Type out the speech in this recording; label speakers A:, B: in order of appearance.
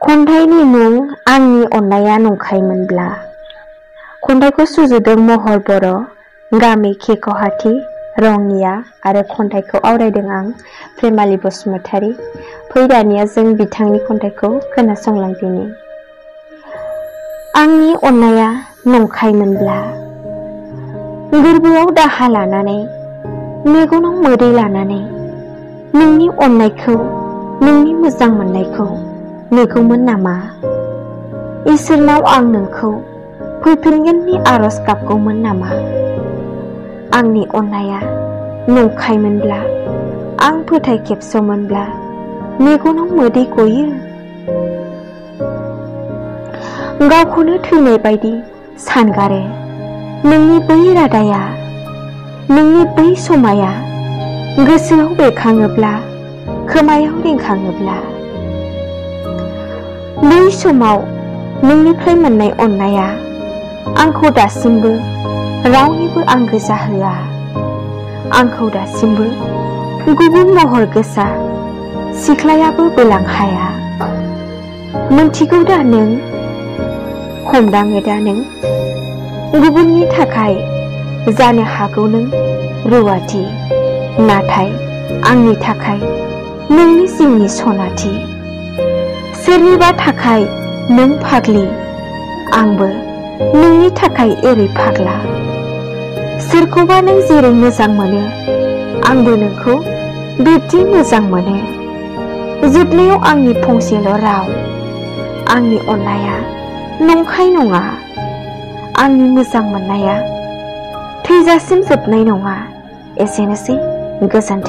A: खन्थाइनि मुं आंनि अननाया नंखायमोनब्ला। खन्थाइखौ सुजुदों महर बर', गामि केकहाटी, रंनिया आरो खन्थाइखौ आवरायदों आं प्रेमालि बसुमतारी। फै दानिया जों बिथांनि खन्थाइखौ खोनासंलांदिनि। आंनि अननाया नंखायमोनब्ला। गोरबोआव दाहा लानानै, मेगनाव मोदै लानानै, नोंनि अननायखौ, नोंनि मोजां मोननायखौ नेगौमोन नामा? इसोरनाव आं नोंखौ फैफिनगोननि आरज गाबगौमोन नामा? आंनि अननाया नंखायमोनब्ला, आं फोथाय खेबस'मोनब्ला मेगनाव मोदै गयो। गावखौनो थैनाय बायदि सानगारो नोंनि बै रादाया, नोंनि बै समाया गोसोआव बेरखाङोब्ला, खोमायाव रिंखाङोब्ला। बै समाव नोंनिफ्राय मोननाय अननाया आंखौ दासिमबो रावनिबो आंगो जाहोआ। आंखौ दासिमबो गुबुन महर गोसा सिख्लायाबो बोलां हाया। मोनथिगौ दा नों, हमदाङो दा नों, गुबुननि थाखाय जानो हागौ नों रुवाथि, नाथाय आंनि थाखाय नोंनि जिउनि सनाथि। सोरनिबा थाखाय नों फाग्लि, आंबो नोंनि थाखाय एरै फाग्ला। सोरखौबा नों जेरै मोजां मोनो, आंबो नोंखौ बिब्दि मोजां मोनो। जोबनायाव आंनि फंसेल' राव, आंनि अननाया नंखाय नङा। आंनि मोजां मोननाया थैजासिम जोबनाय नङा। एसेनोसै, गोजोन्थों।